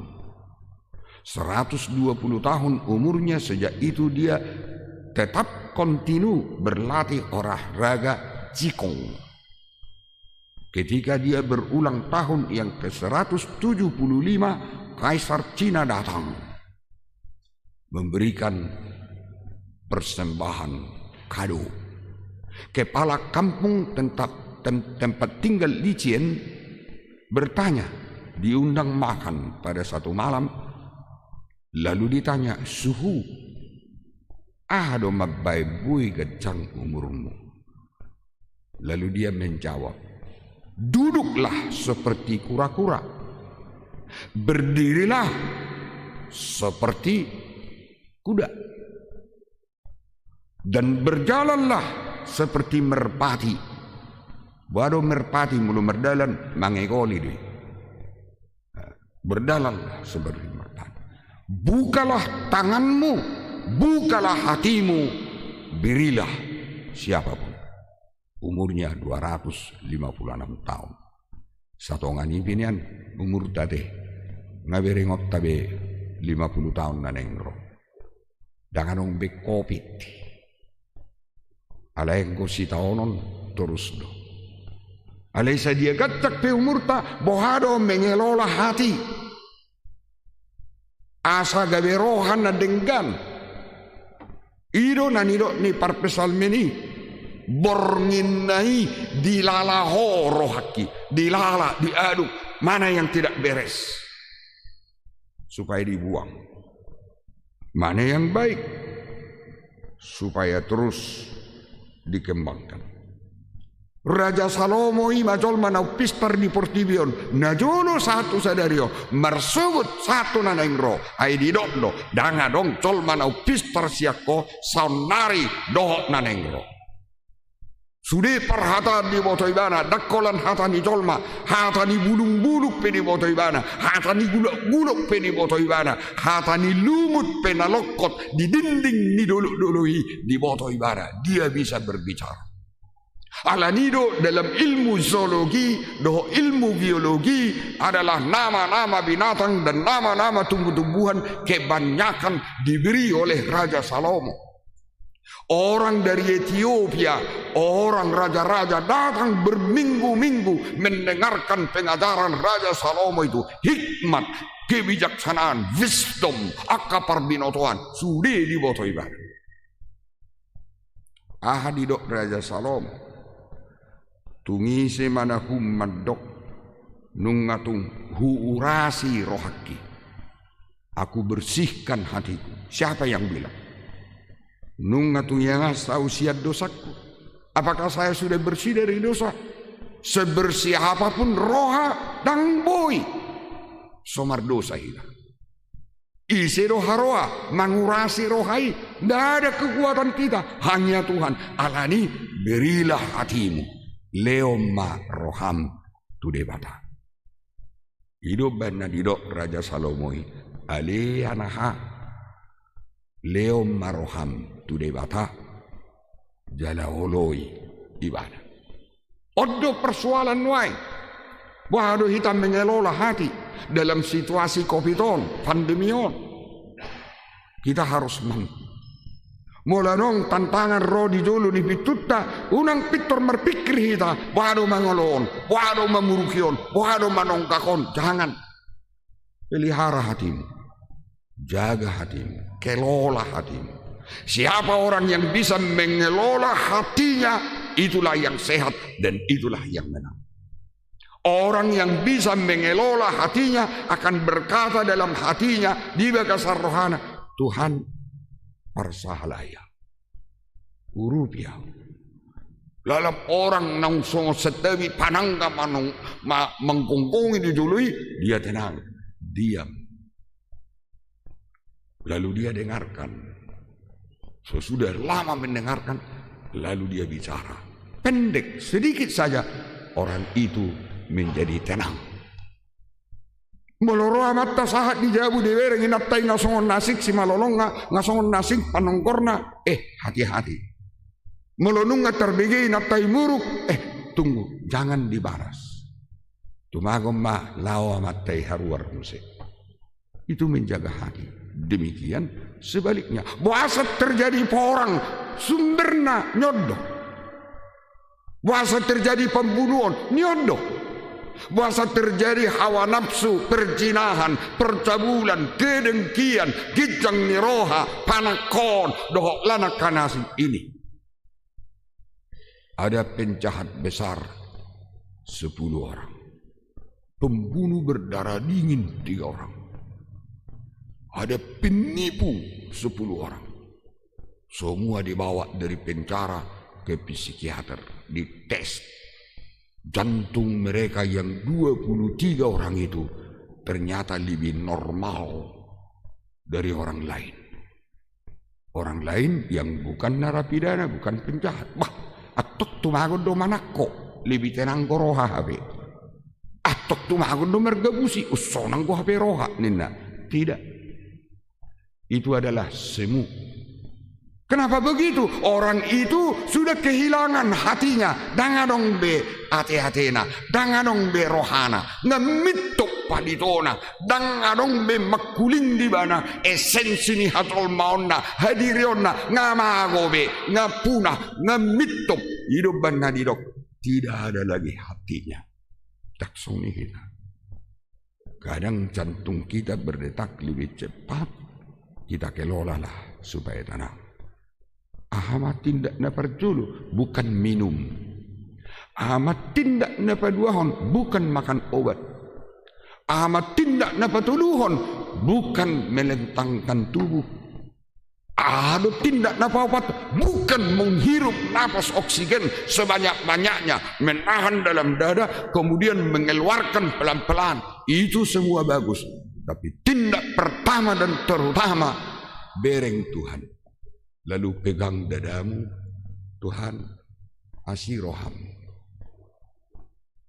Seratus dua puluh tahun umurnya, sejak itu dia tetap kontinu berlatih olahraga Qigong. Ketika dia berulang tahun yang ke seratus tujuh puluh lima, Kaisar Cina datang memberikan persembahan kado. Kepala kampung tempat, tem-, tempat tinggal Li Cien bertanya, diundang makan pada satu malam, lalu ditanya, "Suhu, aha do mambahen boi ganjang umurmu?" Lalu dia menjawab, "Duduklah seperti kura-kura, berdirilah seperti kuda, dan berjalanlah seperti merpati." Boha do merpati molo mardalan? Mangegoli do i. Berdalanlah seperti merpati. Bukalah tanganmu, bukalah hatimu, berilah siapapun. Umurnya dua ratus lima puluh enam tahun. Satonga ni pe nian umurta te, nga berengonta be lima puluh tahun na naeng ro. Ndang adong be covid. Alai anggo sitaonon torus do. Alai sadia ganjang pe umurta, boha do mengelola hati? Asa gabe roha na denggan. I do na nidok ni parpsalmen i. Bornginna i dilala ho rohangki, dilala, diaduk, mana yang tidak beres, supaya dibuang. Mana yang baik, supaya terus dikembangkan. Raja Salomo i ma jolma na umpistar di portibi on, na jolo sahat tu sadari on, marsogot sahat tu na naeng ro, ai didok do, ndang adong jolma na umpistar sian ho saonnari dohot na naeng ro. Sude parhataan diboto ibana, ndang holan hata ni jolma, hata ni bulungbulung pe diboto ibana, hata ni gulokgulok pe diboto ibana, hata ni lumut pe na longkot di dinding ni dolokdolok i diboto ibana, dia bisa berbicara. Alani do dalam ilmu zoologi dohot ilmu biologi adalah nama-nama binatang dan nama-nama tumbuh-tumbuhan kebanyakan diberi oleh Raja Salomo. Orang dari Etiopia, orang raja-raja datang berminggu-minggu mendengarkan pengajaran Raja Salomo itu, hikmat, kebijaksanaan, wisdom, angka parbinotoan, sude diboto ibana. Aha didok Raja Salomo? Tung ise manahum mandok, nunga tung huurasi rohangki. Aku bersihkan hatiku. Siapa yang bilang? Nunga tung iangasa au sian dosaku. Apakah saya sudah bersih dari dosa? Sebersih apapun roha, ndang boi so mardosa hita. Ise do haroa mangurasi roha i? Nda ada kekuatan kita, hanya Tuhan. Alani, berilah hatimu, lehon ma roham tu Debata. I do umbahen na didok Raja Salomo i, ale anaha, lehon ma roham tu Debata, jala oloi Ibana. On do persoalan nuaeng. Boha do hita mengelola hati dalam situasi covid on, pandemi on? Kita harus mampu. Molo adong tantangan ro di jolo ni pintunta, unang pintor marpikir hita, boha do mangoloon, boha do mamuruki on, boha do manonggak on. Jangan. Pelihara hatimu. Jaga hatimu, kelola hatimu. Siapa orang yang bisa mengelola hatinya, itulah yang sehat dan itulah yang menang. Orang yang bisa mengelola hatinya akan berkata dalam hatinya, di bagasan rohana, Tuhan, parsahala i ahu. Urupi ahu. Lam orang naung songon santabi panangga manong, ma, manggonggongi di jolo i, dia tenang, diam. Lalu dia dengarkan. Sesudah lama mendengarkan, lalu dia bicara. Pendek, sedikit saja, orang itu menjadi tenang. Molo ro amanta sahat di jabu dibereng inanta i nga songon na asing simalolongna, nga songon na asing panongkorna, eh, hati-hati. Molo nunga tarbege inanta i muruk, eh, tunggu, jangan dibalas. Tumagon ma laho amanta i haruar muse. Itu menjaga hati. Demikian sebaliknya. Boasa terjadi porang, sumberna ni on do. Boasa terjadi pembunuhan, ni on do. Boasa terjadi hawa nafsu, perzinahan, percabulan, kedengkian, ginjang ni roha, panangkohon, dohot lan angka na asing ini. Ada penjahat besar, sepuluh orang. Pembunuh berdarah dingin, tiga orang. Ada penipu, sepuluh orang. Semua dibawa dari penjara ke psikiater, dites. Jantung mereka yang dua puluh tiga orang itu ternyata lebih normal dari orang lain. Orang lain yang bukan narapidana, bukan penjahat. Bah, antong tumagon do manangko, lebih tenang do roha hape. Antong tumagon do margabusi, unsonang do hape roha, ninna. Tidak. Itu adalah semu. Kenapa begitu? Orang itu sudah kehilangan hatinya. Ndang adong be ate-atena, ndang adong be rohana, nga mintop palitona, ndang adong be mangkuling di ibana esensi ni hajolmaonna, hadirionna, nga mago be, nga punah, nga mintop. I do umbahen na didok, tidak ada lagi hatinya. Ndang songon i hita. Kadang jantung kita berdetak lebih cepat, kita kelolalah supaya tenang. Aha ma tindak na parjolo? Bukan minum. Aha ma tindak na paduahon? Bukan makan obat. Aha ma tindak na patoluhon? Bukan melentangkan tubuh. Aha do tindak na paopat? Bukan menghirup napas oksigen sebanyak-banyaknya, menahan dalam dada, kemudian mengeluarkan pelan-pelan. Itu semua bagus. Tapi tindak pertama dan terutama, bereng Tuhan. Lalu pegang dadamu, Tuhan, asi roham.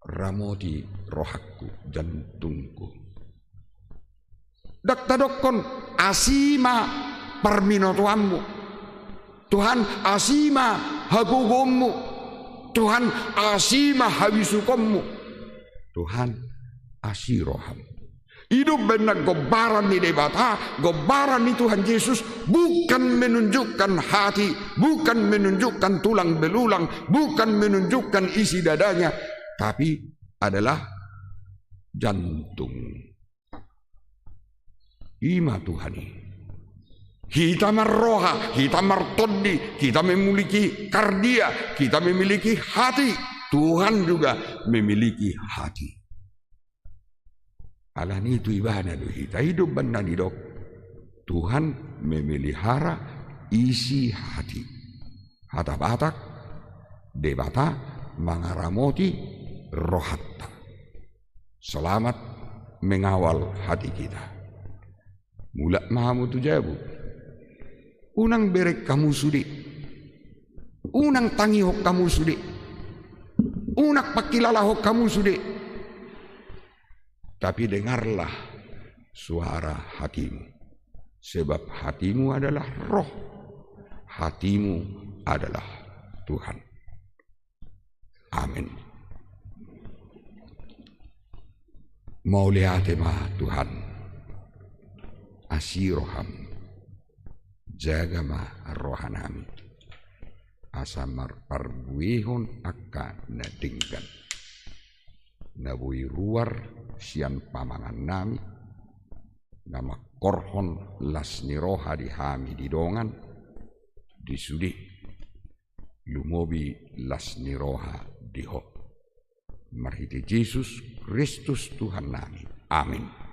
Ramoti rohangku, jantungku. Ndang tadokkon, asi ma parbinotoanmu. Tuhan, asi ma hagogoonmu. Tuhan, asi ma habisukonmu. Tuhan, asi roham. I do umbahen na gombaran ni Debata, gombaran ni Tuhan Jesus, bukan menunjukkan hati, bukan menunjukkan tulang belulang, bukan menunjukkan isi dadanya, tapi adalah jantung. I ma Tuhan i. Hita marroha, hita martondi, kita memiliki kardia, kita memiliki hati. Tuhan juga memiliki hati. Alani i tu ibana do hita, i do umbahen na nidok Tuhan memelihara isi hati. Hata Batak, Debata mangaramoti rohanta. Selamat mengawal hati kita. Mulak ma hamu tu jabu. Unang bereng hamu sude. Unang tangihon hamu sude. Unang pangkilalahon hamu sude. Tapi dengarlah suara hatimu. Sebab hatimu adalah roh. Hatimu adalah Tuhan. Amin. Mauliate ma Tuhan. Asi roham. Jaga ma rohanami. Asa marparbuehon angka na denggan. Na boi ruar sian pamangannami. Na mangkorhon las ni roha di hami di dongan. Di sude. Lumobi las ni roha di Ho. Marhite Jesus Kristus Tuhannami. Amin.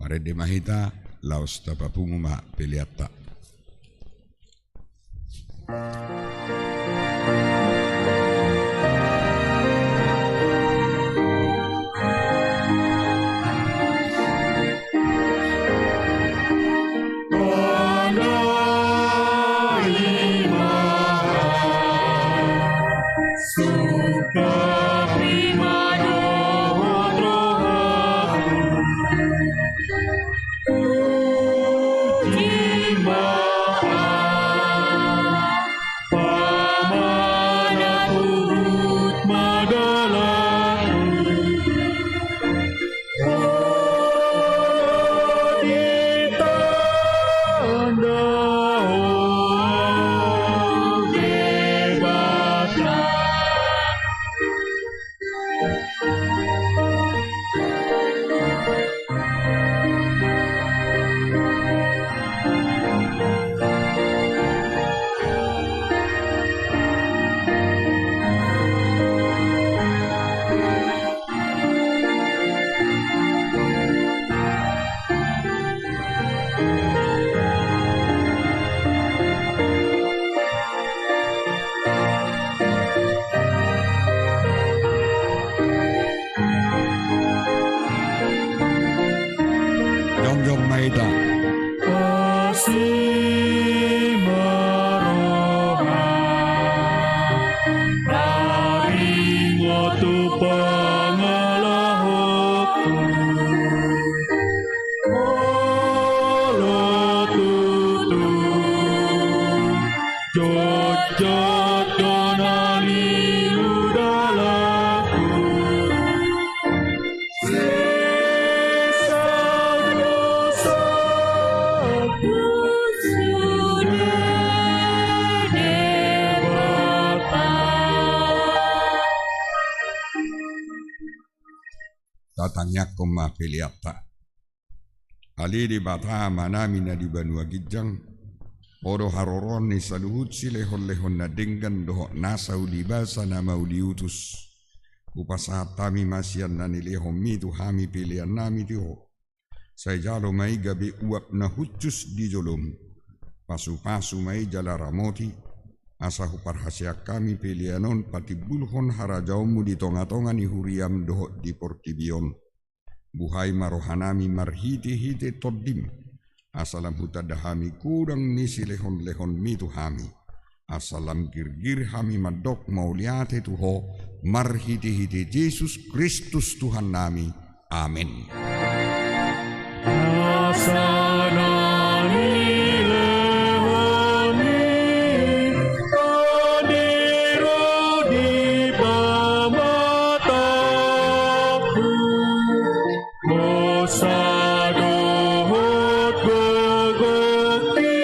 Marende ma hita, laos tapapungu ma peleanta. Jongjong ma hita. Asi ma roha, taringot tu pangalahonku. Olo tutu, jotjot do na niula dalanku. Sesa do Tatangiangkon ma peleanta. Ale Debata Amanami na di banua ginjang, Ho do haroroan ni saluhut silehonlehon na denggan dohot nasa ulibasa na mauliutus. Hupasahat hami ma sian na nilehonMi tu hami peleannami tu Ho. Sai jalo ma i gabe uap na hushus di joloM. Pasupasu ma i jala ramoti, asa huparhaseang hami pelean on patimbulhon harajaonMu di tongatonga ni huriaM dohot di portibi on. Buhai ma rohanami marhitehite TondiM, asa lam hutanda hami godang ni silehonlehonMi tu hami. Asa lam girgir hami mandok mauliate tu Ho, marhitehite Jesus Kristus Tuhannami. Amen. Asa na nilehonMi, Tondi ro di pamatangku, hosa dohot gogoti,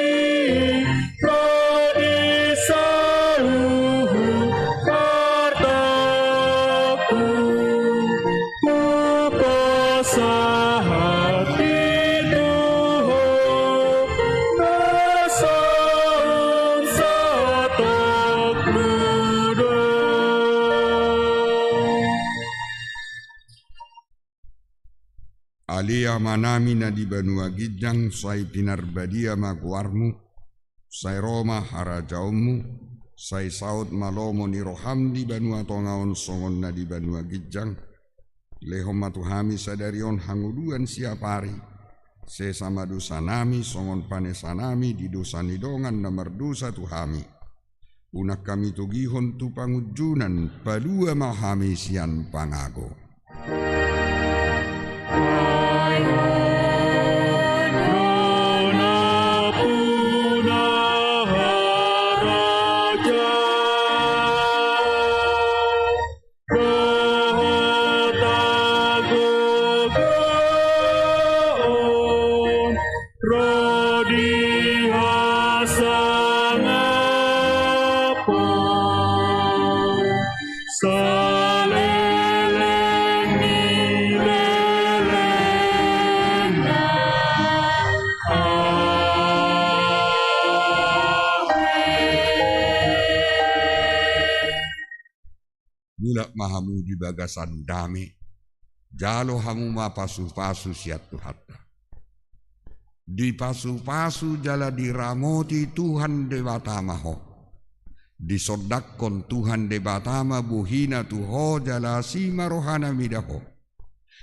ro di saluhut artaku, hupasahat i tu Ho, na sahat satongkin do. Ale Amanami na di banua ginjang, sai pinarbadia ma goarMu, sai ro ma harajaonMu, sai saut ma lomo ni rohaM di banua tonga on songon na di banua ginjang. Lehon ma tu hami sadari on hangoluan siapari, sesa ma dosanami songon panesanami di dosa ni dongan na mardosa tu hami. Unang hami togihon tu pangunjunan, palua ma hami sian pangago. Ai Ho do nampuna harajaon dohot hagogoon ro di hasangapon saleleng ni lelengna. Amen. Mulak ma hamu di bagasan dame, jalo hamu ma pasupasu sian Tuhanta. Dipasupasu jala diramoti Tuhan Debata ma ho. Disondangkon Tuhan Debata ma bohiNa tu ho jala asi ma rohaNa mida ho.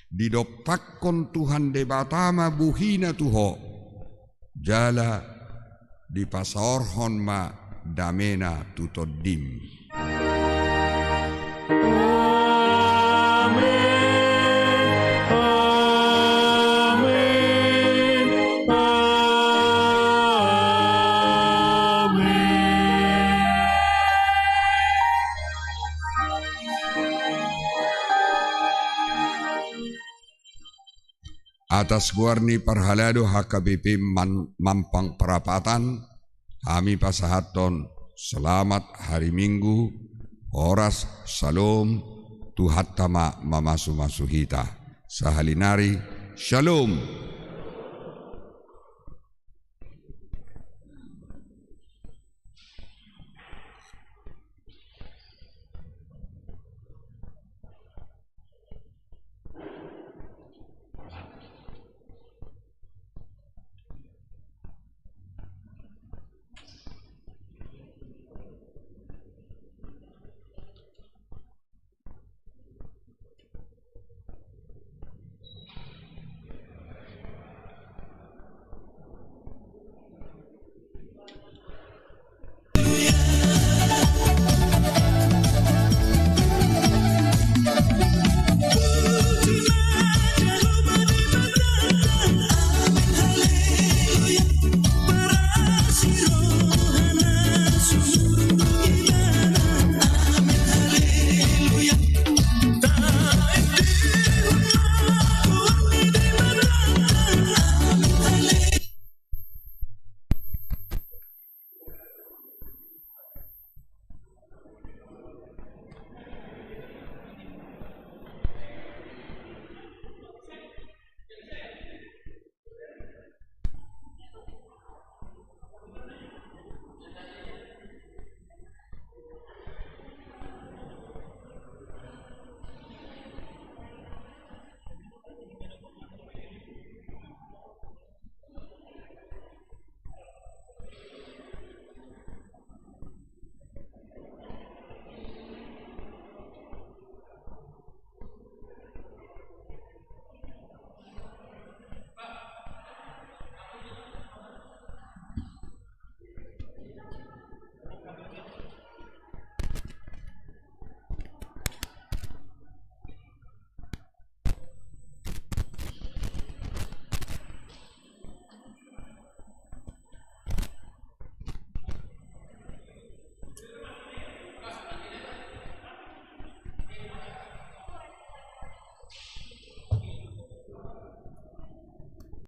Didompakkon Tuhan Debata ma bohiNa tu ho, jala dipasaorhon ma dameNa tu tondim. Amen, amen, amen. Atas goar ni parhalado H K B P Man-, Mampang Prapatan, hami pasahathon selamat hari Minggu, horas, syalom, Tuhanta ma mamasumasu hita. Sahali nari, syalom.